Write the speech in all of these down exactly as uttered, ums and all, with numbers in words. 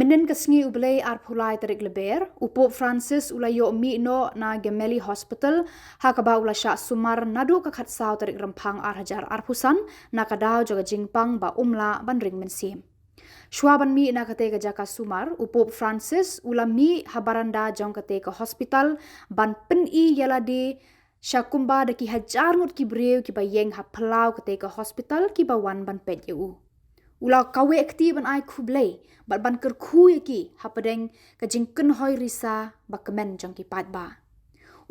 Hynnin ka sngi U Blei arphew lai tarik Lber, u Pope Francis u la ïoh mih noh na Gemelli Hospital, ha kaba u la shah sumar naduh ka khatsaw tarik Rymphang ar hajar arphew san, na ka daw jong ka jingpang ba um lah ban ring mynsiem. Shuwa ban mih na katei ka jaka sumar, u Pope Francis u la mih ha baranda jong katei ka hospital ban pyni ïa lade sha kumba da ki hajar ngut ki briew kiba ïeng ha phyllaw katei ka hospital kiba wan ban peit ïa u. U la kaweh kti ban ai khublei bad ban kyrkhu ïa ki hapdeng ka jingkynhoi risa ba kmen jong ki paidbah.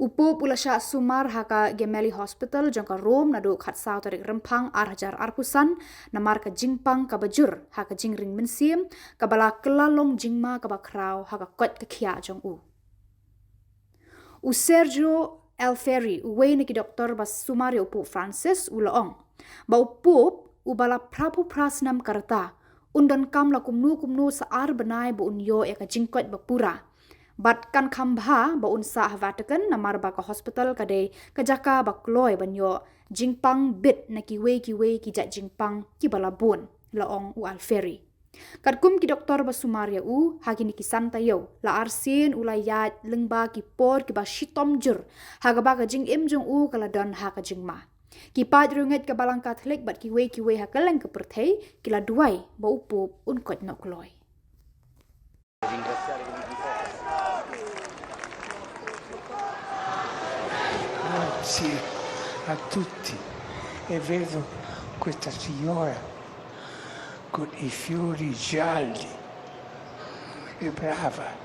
U Pope u la shah sumar ha ka Gemelli Hospital jong ka Rome naduh khatsaw tarik Rymphang ar hajar arphew san, namar ka jingpang kaba jur ha ka jingring mynsiem, kaba la kylla long jingma kaba khraw ha ka koit ka khiah jong u. U Sergio Alfieri, uwei na ki doktor ba sumar ïa u Pope Francis, u la ong ba u Pope uba la phraphew phra snem ka rta, un donkam la kumno kumno sa ar bnai ba un ïoh ïa ka jingkoit ba pura. Bad kan kham bha ba un sah ha Vatican, namar ba ka hospital ka dei ka jaka ba kloi ban ïoh jingpang bit na kiwei kiwei ki jait jingpang kiba la bun, la ong u Alfieri. Katkum ki doktor ba sumar ïa u, ha kine ki san taïew, la arsien u la ïaid lyngba ki por kiba shitom jur, ha kaba ka jingim jong u ka la don ha ka jingma. Ki paid riewngeit ka Balang Katholik bad kiwei kiwei ha kylleng ka pyrthei ki la duwai ba u Pope un koit noh kloi. Grazie a tutti. E vedo questa signora con i fiori gialli. È brava.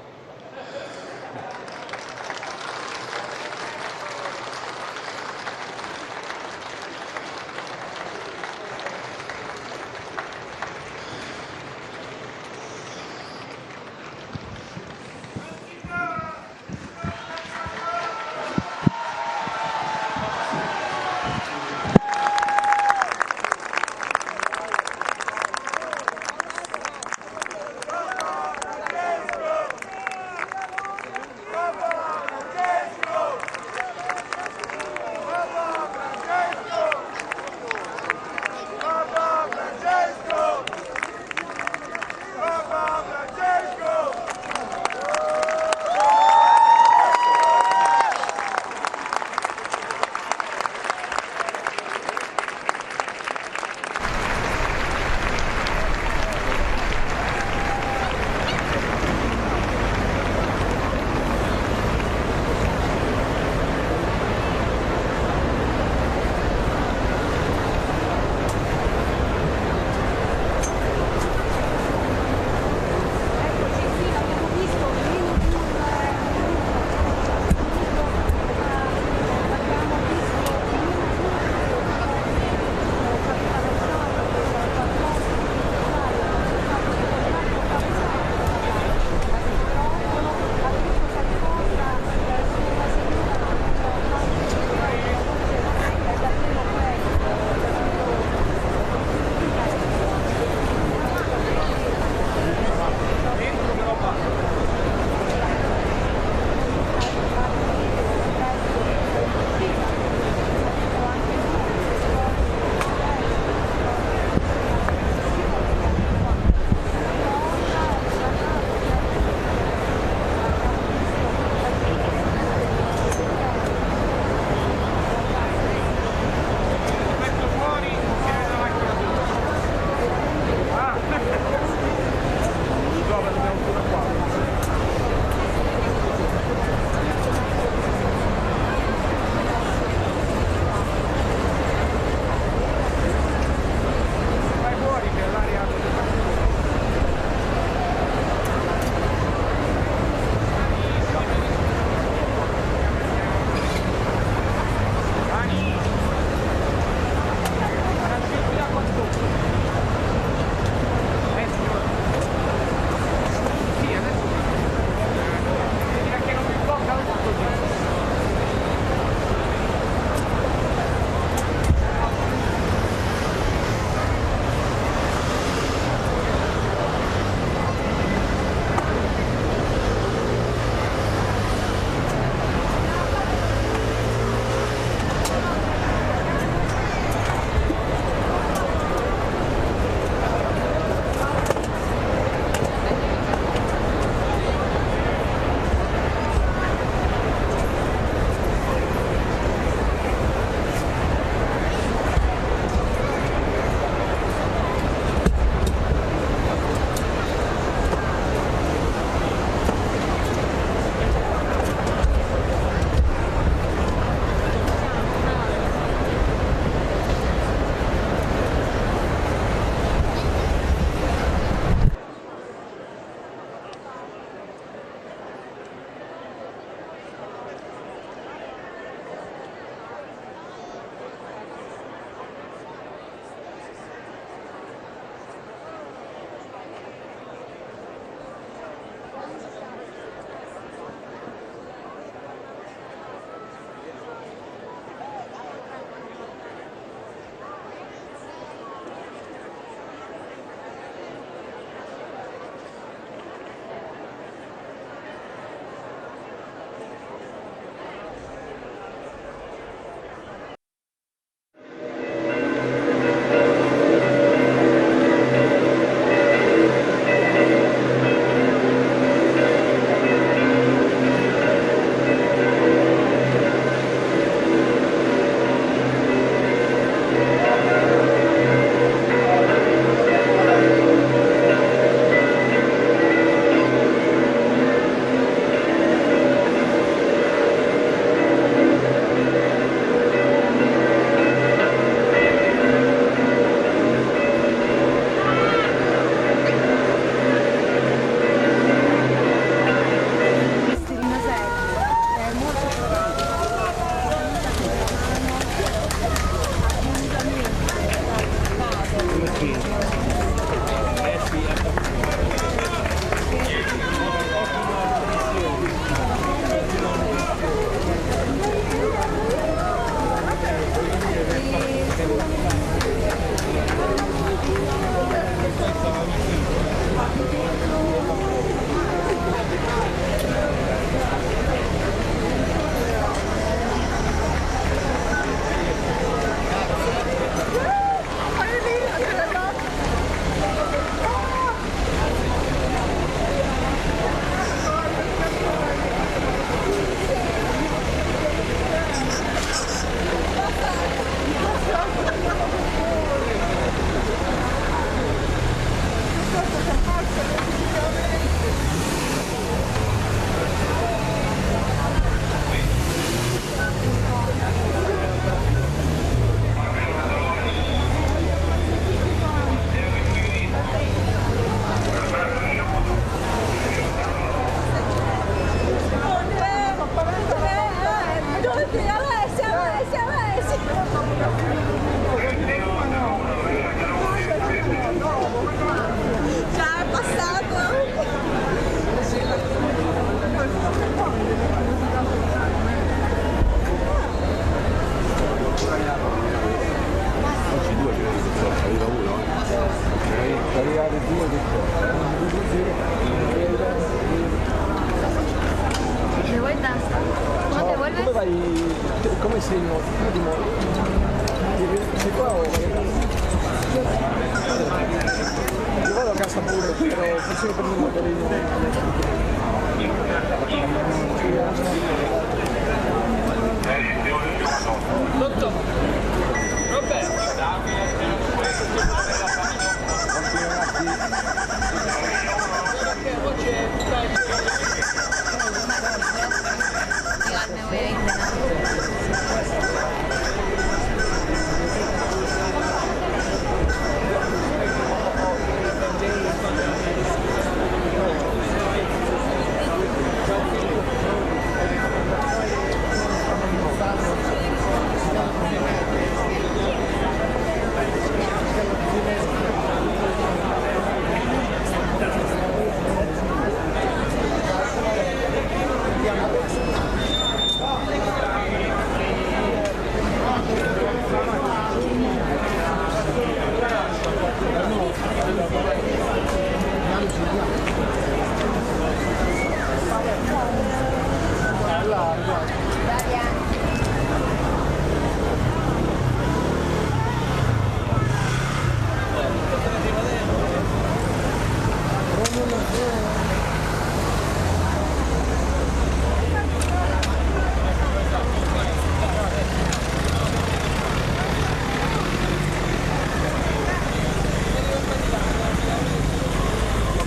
Come sei morto? Prima di morire. Sei qua o... Io vado a casa pure, però forse mi prendo un motorino. Pronto? Roberto?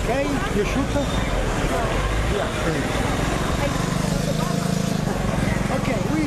Okay, you shoot? Yeah. Okay, we...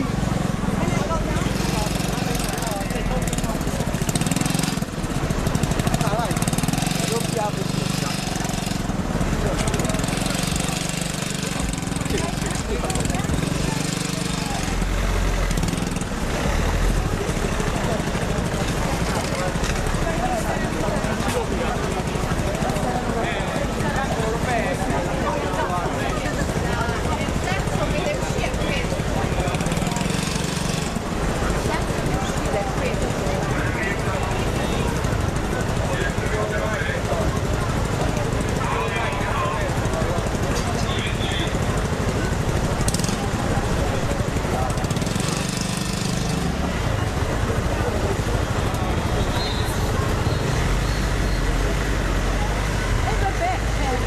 Eh, vabbè, eh,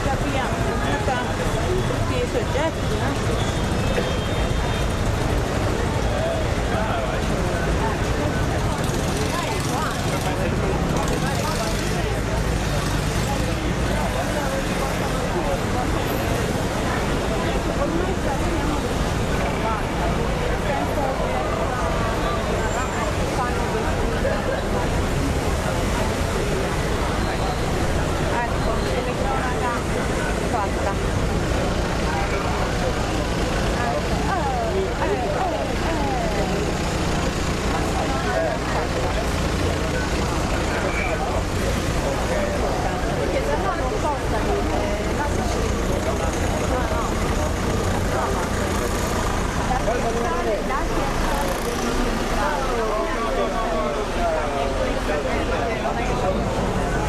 capiamo, tutti i soggetti, eh. Ecco, telecronaca fatta. Eh, eh, eh, eh. Perché se no non portano, eh, la Sicilia. No, no.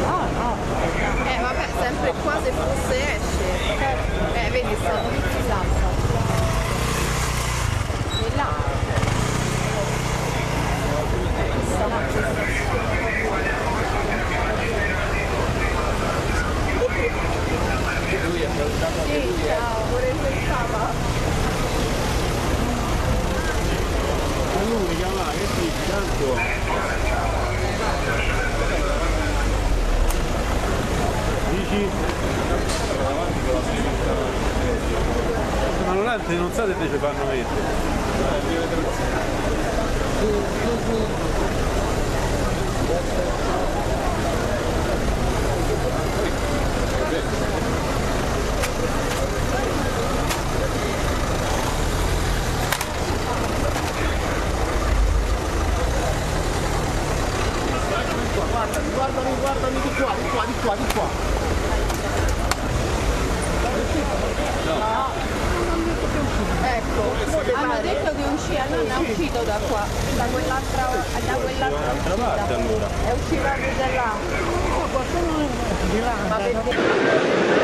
Ah, no. Eh, vabbè, sempre qua se fosse esce. Eh, vedi, sono tutti là. Di là. Sì, ciao. Ma lui mi chiama, che sì, tanto. Dici? Ma non, non so se te ci fanno mettere. Guardami, guardami, guardami, di qua, di qua, di qua, di qua. No. Ecco, hanno detto che uscì, allora non è uscito da qua, da quell'altra, da quell'altra parte uscita. Allora. È uscito da là. Qualcuno di là. Ma perché?